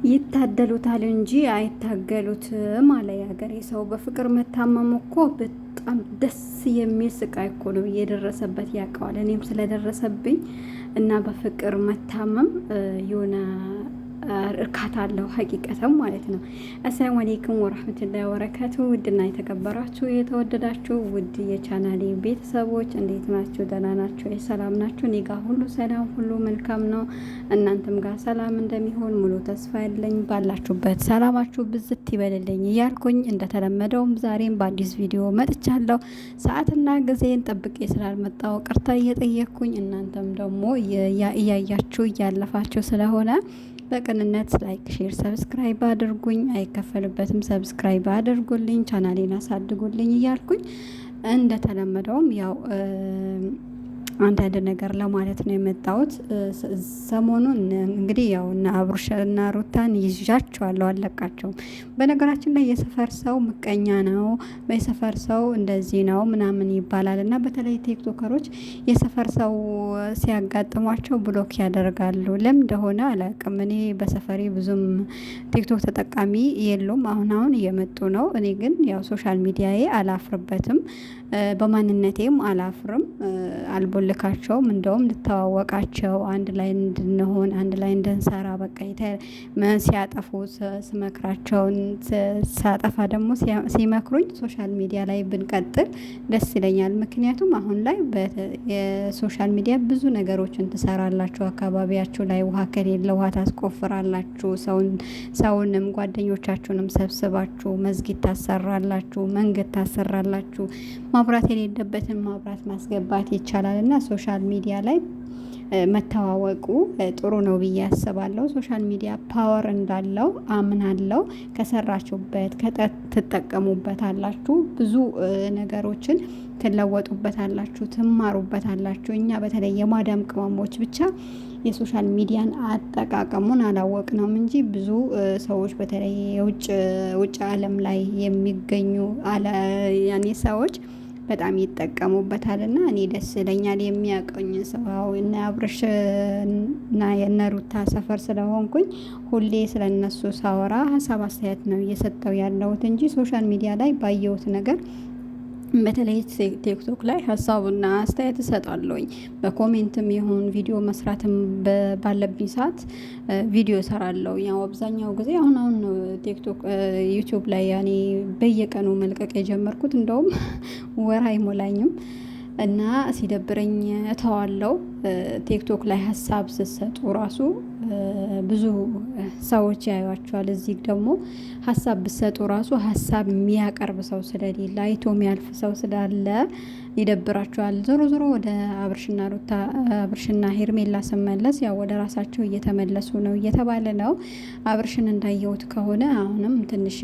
ይታደሉታል እንጂ አይታገሉትም አለ የሀገሬ ሰው። በፍቅር መታመሙ እኮ በጣም ደስ የሚል ስቃይ እኮ ነው፣ እየደረሰበት ያውቀዋል። እኔም ስለደረሰብኝ እና በፍቅር መታመም የሆነ እርካታ አለው ሀቂቀተም ማለት ነው። አሰላሙ አሌይኩም ወረህመቱላሂ ወበረካቱ። ውድና የተከበራችሁ የተወደዳችሁ ውድ የቻናሌ ቤተሰቦች እንዴት ናችሁ? ደህና ናችሁ? የሰላም ናችሁ? እኔ ጋር ሁሉ ሰላም፣ ሁሉ መልካም ነው። እናንተም ጋር ሰላም እንደሚሆን ሙሉ ተስፋ ያለኝ፣ ባላችሁበት ሰላማችሁ ብዝት ይበልልኝ እያልኩኝ እንደተለመደውም ዛሬም በአዲስ ቪዲዮ መጥቻለሁ። ሰዓትና ጊዜን ጠብቄ ስላልመጣው ቅርታ እየጠየቅኩኝ እናንተም ደግሞ እያያችሁ እያለፋችሁ ስለሆነ በቅንነት like፣ share፣ subscribe አድርጉኝ። አይከፈልበትም። Subscribe አድርጉልኝ፣ ቻናሌን አሳድጉልኝ እያልኩኝ እንደተለመደውም ያው አንዳንድ ነገር ለማለት ነው የመጣሁት። ሰሞኑን እንግዲህ ያው እነ አብርሽና ሩታን ይዣቸዋለሁ፣ አለቃቸውም። በነገራችን ላይ የሰፈር ሰው ምቀኛ ነው፣ የሰፈር ሰው እንደዚህ ነው ምናምን ይባላል እና በተለይ ቲክቶከሮች የሰፈር ሰው ሲያጋጥሟቸው block ያደርጋሉ። ለምን እንደሆነ አላውቅም። እኔ በሰፈሬ ብዙም ቲክቶክ ተጠቃሚ የሉም። አሁን አሁን እየመጡ ነው። እኔ ግን ያው social media ዬ አላፍርበትም፣ በማንነቴም አላፍርም፣ አልቦልካቸውም። እንደውም ልተዋወቃቸው አንድ ላይ እንድንሆን አንድ ላይ እንድንሰራ በቃ ሲያጠፉ ስመክራቸውን ሳጠፋ ደግሞ ሲመክሩኝ social media ላይ ብንቀጥል ደስ ይለኛል። ምክንያቱም አሁን ላይ የ social media ብዙ ነገሮችን ትሰራላችሁ። አካባቢያችሁ ላይ ውሃ ከሌለ ውሃ ታስቆፍራላችሁ። ሰውንም ጓደኞቻችሁንም ሰብስባችሁ መዝጊድ ታሰራላችሁ፣ መንገድ ታሰራላችሁ። ማብራት የሌለበትን ማብራት ማስገባት ይቻላል እና social media ላይ መተዋወቁ ጥሩ ነው ብዬ አስባለሁ። Social media power እንዳለው አምናለሁ። ከሰራችሁበት ትጠቀሙበታላችሁ፣ ብዙ ነገሮችን ትለወጡበታላችሁ፣ ትማሩበታላችሁ። እኛ በተለይ የማዳም ቅመሞች ብቻ የ social media ን አጠቃቀሙን አላወቅነውም እንጂ ብዙ ሰዎች በተለይ የውጭ ውጭ ዓለም ላይ የሚገኙ ያኔ ሰዎች በጣም ይጠቀሙበታል። እና እኔ ደስ ይለኛል የሚያውቀኝ ሰው እነ አብርሽ እና የእነ ሩታ ሰፈር ስለሆንኩኝ ሁሌ ስለ እነሱ ሳወራ ሀሳብ አስተያየት ነው እየሰጠው ያለሁት እንጂ social media ላይ ባየሁት ነገር በተለይ ቲክቶክ ላይ ሀሳቡና አስተያየት እሰጣለሁኝ። በ comment ም ይሁን ቪዲዮ መስራትም ባለብኝ ሰዓት ቪዲዮ እሰራለሁ። ያው አብዛኛው ጊዜ አሁን አሁን ነው ቲክቶክ ዩቲዩብ ላይ ያኔ በየቀኑ መልቀቅ የጀመርኩት፣ እንደውም ወር አይሞላኝም እና ሲደብረኝ እተዋለሁ። ቲክቶክ ላይ ሀሳብ ስትሰጡ ራሱ ብዙ ሰዎች ያዩዋቸዋል። እዚህ ደግሞ ሀሳብ ብትሰጡ ራሱ ሀሳብ የሚያቀርብ ሰው ስለሌለ አይቶ የሚያልፍ ሰው ስላለ ይደብራቸዋል። ዞሮ ዞሮ ወደ አብርሽና ሩታ አብርሽና ሄርሜላ ስመለስ ያው ወደ ራሳቸው እየተመለሱ ነው እየተባለ ነው። አብርሽን እንዳየሁት ከሆነ አሁንም ትንሽ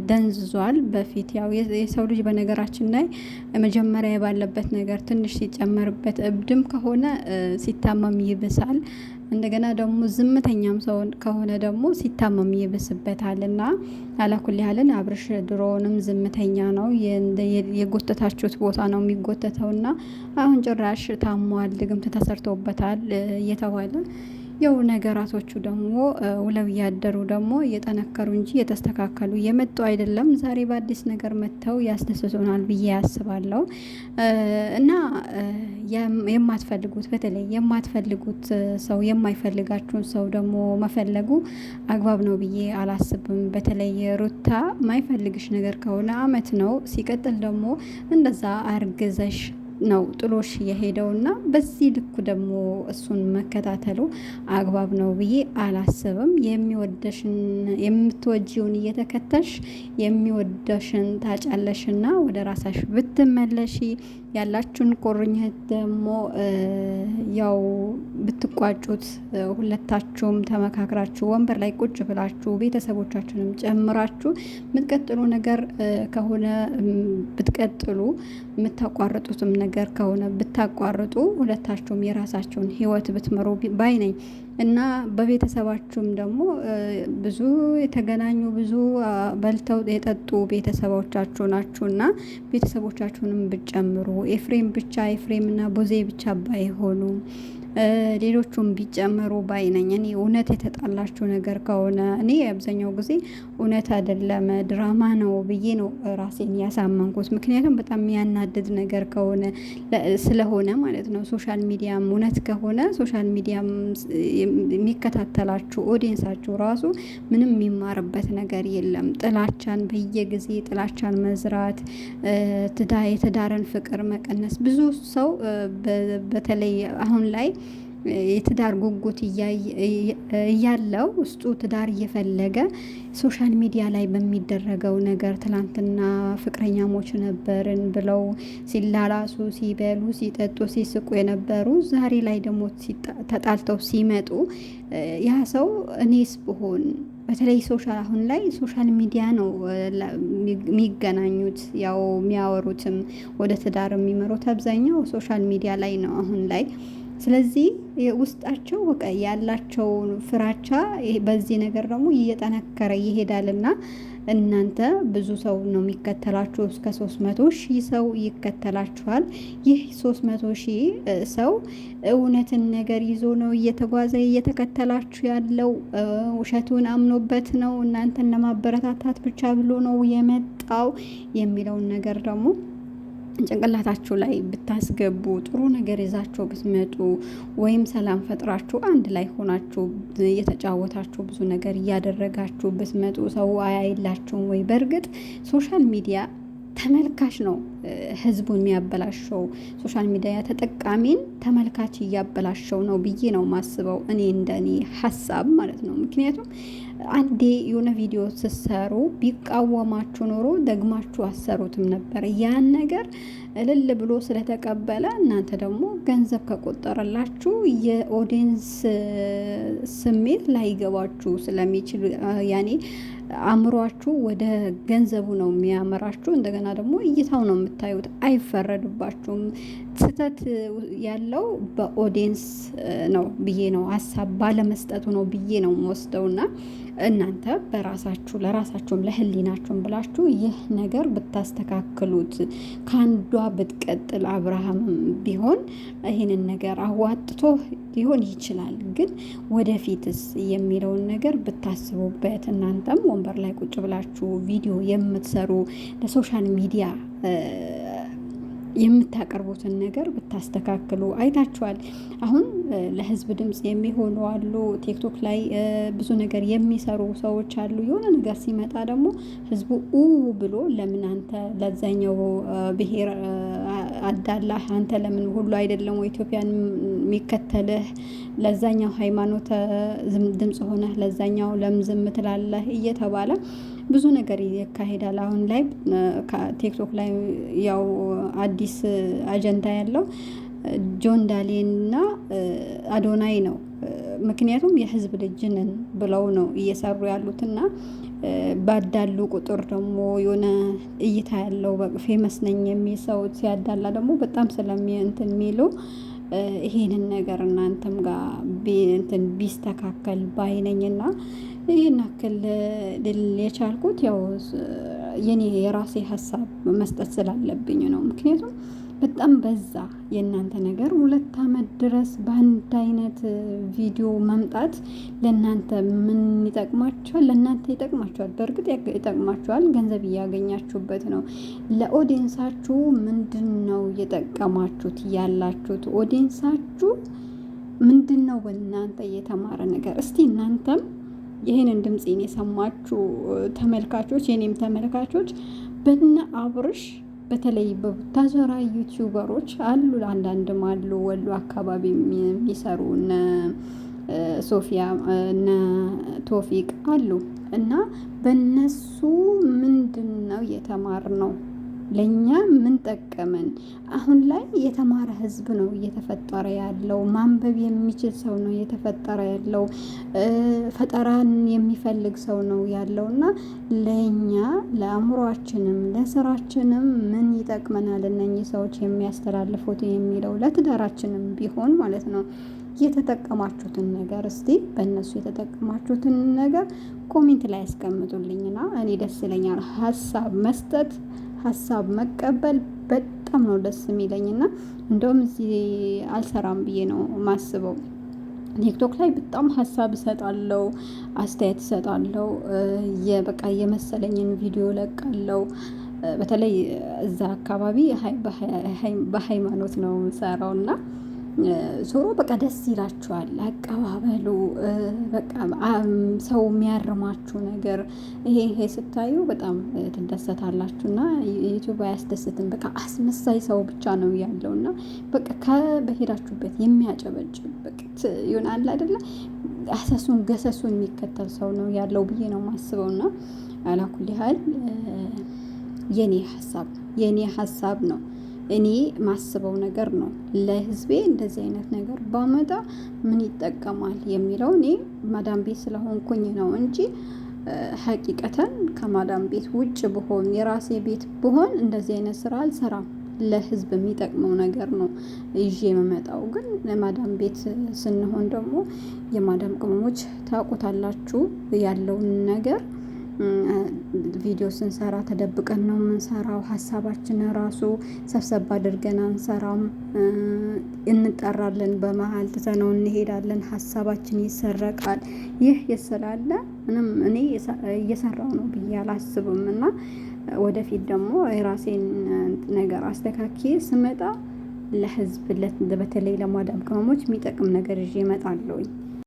ደንዝዟል። በፊት ያው የሰው ልጅ በነገራችን ላይ መጀመሪያ የባለበት ነገር ትንሽ ሲጨመርበት እብድም ከሆነ ሲታመም ይብሳል። እንደገና ደግሞ ዝምተኛም ሰው ከሆነ ደግሞ ሲታመም ይብስበታል። እና አላኩል ያህልን አብርሽ ድሮውንም ዝምተኛ ነው። የጎተታችሁት ቦታ ነው የሚጎተተው። እና አሁን ጭራሽ ታሟል፣ ድግምት ተሰርቶበታል እየተባለ ያው ነገራቶቹ ደግሞ ውለው እያደሩ ደግሞ እየጠነከሩ እንጂ እየተስተካከሉ እየመጡ አይደለም። ዛሬ በአዲስ ነገር መጥተው ያስደስቱናል ብዬ ያስባለሁ። እና የማትፈልጉት በተለይ የማትፈልጉት ሰው የማይፈልጋችሁን ሰው ደግሞ መፈለጉ አግባብ ነው ብዬ አላስብም። በተለይ ሩታ ማይፈልግሽ ነገር ከሆነ አመት ነው። ሲቀጥል ደግሞ እንደዛ አርግዘሽ ነው ጥሎሽ የሄደውና በዚህ ልኩ ደግሞ እሱን መከታተሉ አግባብ ነው ብዬ አላስብም። የሚወደሽን የምትወጂውን እየተከተልሽ የሚወደሽን ታጫለሽና ወደ ራሳሽ ብትመለሺ ያላችሁን ቁርኝት ደግሞ ያው ብትቋጩት ሁለታችሁም ተመካክራችሁ ወንበር ላይ ቁጭ ብላችሁ ቤተሰቦቻችሁንም ጨምራችሁ የምትቀጥሉ ነገር ከሆነ ብትቀጥሉ፣ የምታቋርጡትም ነገር ከሆነ ብታቋርጡ፣ ሁለታችሁም የራሳችሁን ህይወት ብትመሩ ባይ ነኝ። እና በቤተሰባችሁም ደግሞ ብዙ የተገናኙ ብዙ በልተው የጠጡ ቤተሰቦቻችሁ ናችሁ እና ቤተሰቦቻችሁንም ብትጨምሩ ኤፍሬም ብቻ ኤፍሬምና ቡዜ ብቻ ባይሆኑ ሌሎቹም ቢጨመሩ ባይ ነኝ። እኔ እውነት የተጣላችሁ ነገር ከሆነ እኔ አብዛኛው ጊዜ እውነት አይደለም ድራማ ነው ብዬ ነው ራሴን ያሳመንኩት። ምክንያቱም በጣም የሚያናድድ ነገር ከሆነ ስለሆነ ማለት ነው። social media ም እውነት ከሆነ social media ም የሚከታተላችሁ audience ኣችሁ ራሱ ምንም የሚማርበት ነገር የለም። ጥላቻን በየጊዜ ጥላቻን መዝራት፣ የትዳርን ፍቅር መቀነስ ብዙ ሰው በተለይ አሁን ላይ የትዳር ጉጉት እያለው ውስጡ ትዳር እየፈለገ social media ላይ በሚደረገው ነገር ትላንትና ፍቅረኛሞች ነበርን ብለው ሲላላሱ፣ ሲበሉ፣ ሲጠጡ፣ ሲስቁ የነበሩ ዛሬ ላይ ደግሞ ተጣልተው ሲመጡ ያ ሰው እኔስ ብሆን በተለይ social አሁን ላይ social media ነው የሚገናኙት፣ ያው የሚያወሩትም ወደ ትዳር የሚመሩት አብዛኛው social media ላይ ነው አሁን ላይ። ስለዚህ ውስጣቸው በቃ ያላቸው ፍራቻ በዚህ ነገር ደግሞ እየጠነከረ ይሄዳልና እናንተ ብዙ ሰው ነው የሚከተላችሁ። እስከ 300,000 ሰው ይከተላችኋል። ይህ 300,000 ሰው እውነትን ነገር ይዞ ነው እየተጓዘ እየተከተላችሁ ያለው። ውሸቱን አምኖበት ነው እናንተን ለማበረታታት ብቻ ብሎ ነው የመጣው የሚለውን ነገር ደግሞ ጭንቅላታችሁ ላይ ብታስገቡ ጥሩ ነገር ይዛችሁ ብትመጡ ወይም ሰላም ፈጥራችሁ አንድ ላይ ሆናችሁ እየተጫወታችሁ ብዙ ነገር እያደረጋችሁ ብትመጡ ሰው አያይላችሁም ወይ? በእርግጥ social media ተመልካች ነው ህዝቡን የሚያበላሸው። social media ተጠቃሚን ተመልካች እያበላሸው ነው ብዬ ነው ማስበው፣ እኔ እንደኔ ሀሳብ ማለት ነው። ምክንያቱም አንዴ የሆነ ቪዲዮ ስትሰሩ ቢቃወማችሁ ኖሮ ደግማችሁ አሰሩትም ነበር። ያን ነገር እልል ብሎ ስለተቀበለ እናንተ ደግሞ ገንዘብ ከቆጠረላችሁ የ audience ስሜት ላይገባችሁ ስለሚችል ያኔ አእምሯችሁ ወደ ገንዘቡ ነው የሚያመራችሁ። እንደገና ደግሞ እይታው ነው የምታዩት። አይፈረድባችሁም። ስህተት ያለው በ audience ነው ብዬ ነው ሀሳብ ባለመስጠቱ ነው ብዬ ነው የምወስደውና እናንተ በራሳችሁ ለራሳችሁም ለህሊናችሁም ብላችሁ ይህ ነገር ብታስተካክሉት ከአንዷ ብትቀጥል አብርሃምም ቢሆን ይህንን ነገር አዋጥቶ ሊሆን ይችላል። ግን ወደፊትስ የሚለውን ነገር ብታስቡበት እናንተም ወንበር ላይ ቁጭ ብላችሁ ቪዲዮ የምትሰሩ ለ social media የምታቀርቡትን ነገር ብታስተካክሉ። አይታችኋል። አሁን ለህዝብ ድምፅ የሚሆኑ አሉ፣ ቲክቶክ ላይ ብዙ ነገር የሚሰሩ ሰዎች አሉ። የሆነ ነገር ሲመጣ ደግሞ ህዝቡ ኡ ብሎ ለምን አንተ ለዛኛው ብሔር አዳላህ? አንተ ለምን ሁሉ አይደለም ወይ ኢትዮጵያን የሚከተልህ? ለዛኛው ሃይማኖት ድምፅ ሆነህ ለዛኛው ለምን ዝም ትላለህ? እየተባለ ብዙ ነገር ይካሄዳል። አሁን ላይ ቲክቶክ ላይ ያው አዲስ አጀንዳ ያለው ጆን ዳሌና አዶናይ ነው። ምክንያቱም የህዝብ ልጅ ነን ብለው ነው እየሰሩ ያሉትና ባዳሉ ቁጥር ደግሞ የሆነ እይታ ያለው famous ነኝ የሚል ሰው ሲያዳላ ደግሞ በጣም ስለሚ እንትን የሚሉ ይሄንን ነገር እናንተም ጋር እንትን ቢስተካከል ባይነኝና ይህን ያክል ልል የቻልኩት ያው የኔ የራሴ ሀሳብ መስጠት ስላለብኝ ነው። ምክንያቱም በጣም በዛ የእናንተ ነገር 2 አመት ድረስ በአንድ አይነት ቪዲዮ መምጣት ለእናንተ ምን ይጠቅማችኋል? ለእናንተ ይጠቅማችኋል፣ በእርግጥ ይጠቅማችኋል፣ ገንዘብ እያገኛችሁበት ነው። ለ audience ኣችሁ ምንድን ነው እየጠቀማችሁት ያላችሁት? audience ኣችሁ ምንድን ነው በእናንተ እየተማረ ነገር? እስቲ እናንተም ይህንን ድምፄን የሰማችሁ ተመልካቾች፣ የኔም ተመልካቾች በነ አብርሽ በተለይ በቡታጀራ YouTuber ኦች አሉ፣ አንዳንድም አሉ ወሎ አካባቢ የሚሰሩ እነ ሶፊያ እነ ቶፊቅ አሉ እና በእነሱ ምንድን ነው የተማርነው? ለእኛ ምን ጠቀመን? አሁን ላይ የተማረ ህዝብ ነው እየተፈጠረ ያለው። ማንበብ የሚችል ሰው ነው እየተፈጠረ ያለው። ፈጠራን የሚፈልግ ሰው ነው ያለው እና ለእኛ ለአእምሯችንም ለስራችንም ምን ይጠቅመናል እነኚህ ሰዎች የሚያስተላልፉት የሚለው ለትዳራችንም ቢሆን ማለት ነው። የተጠቀማችሁትን ነገር እስቲ በእነሱ የተጠቀማችሁትን ነገር comment ላይ ያስቀምጡልኝና እኔ ደስ ይለኛል። ሀሳብ መስጠት ሀሳብ መቀበል በጣም በጣም ነው ደስ የሚለኝ እና እንደውም እዚህ አልሰራም ብዬ ነው ማስበው። ቲክቶክ ላይ በጣም ሀሳብ እሰጣለሁ፣ አስተያየት እሰጣለሁ፣ በቃ የመሰለኝን ቪዲዮ ለቃለሁ። በተለይ እዛ አካባቢ በሃይማኖት ነው የምሰራው እና ዞሮ በቃ ደስ ይላችኋል። አቀባበሉ በቃ ሰው የሚያርማችሁ ነገር ይሄ ይሄ ስታዩ በጣም ትደሰታላችሁ። እና ዩቲዩብ አያስደስትም። በቃ አስመሳይ ሰው ብቻ ነው ያለው እና በቃ ከበሄዳችሁበት የሚያጨበጭብ በቃ ይሆናል አይደለ? አሰሱን ገሰሱን የሚከተል ሰው ነው ያለው ብዬ ነው የማስበው። እና አላኩል ያህል የኔ ሀሳብ የኔ ሀሳብ ነው። እኔ ማስበው ነገር ነው። ለህዝቤ እንደዚህ አይነት ነገር ባመጣ ምን ይጠቀማል የሚለው እኔ ማዳም ቤት ስለሆንኩኝ ነው እንጂ ሀቂቀተን ከማዳም ቤት ውጭ ብሆን የራሴ ቤት ብሆን እንደዚህ አይነት ስራ አልሰራም። ለህዝብ የሚጠቅመው ነገር ነው ይዤ የምመጣው። ግን ለማዳም ቤት ስንሆን ደግሞ የማዳም ቅመሞች ታውቁታላችሁ ያለውን ነገር ቪዲዮ ስንሰራ ተደብቀን ነው የምንሰራው። ሀሳባችን ራሱ ሰብሰብ አድርገን አንሰራም። እንጠራለን፣ በመሀል ትተነው እንሄዳለን። ሀሳባችን ይሰረቃል። ይህ ስላለ ምንም እኔ እየሰራው ነው ብዬ አላስብም እና ወደፊት ደግሞ የራሴን ነገር አስተካክዬ ስመጣ ለህዝብ በተለይ ለማዳም ቅመሞች የሚጠቅም ነገር ይዤ እመጣለሁኝ።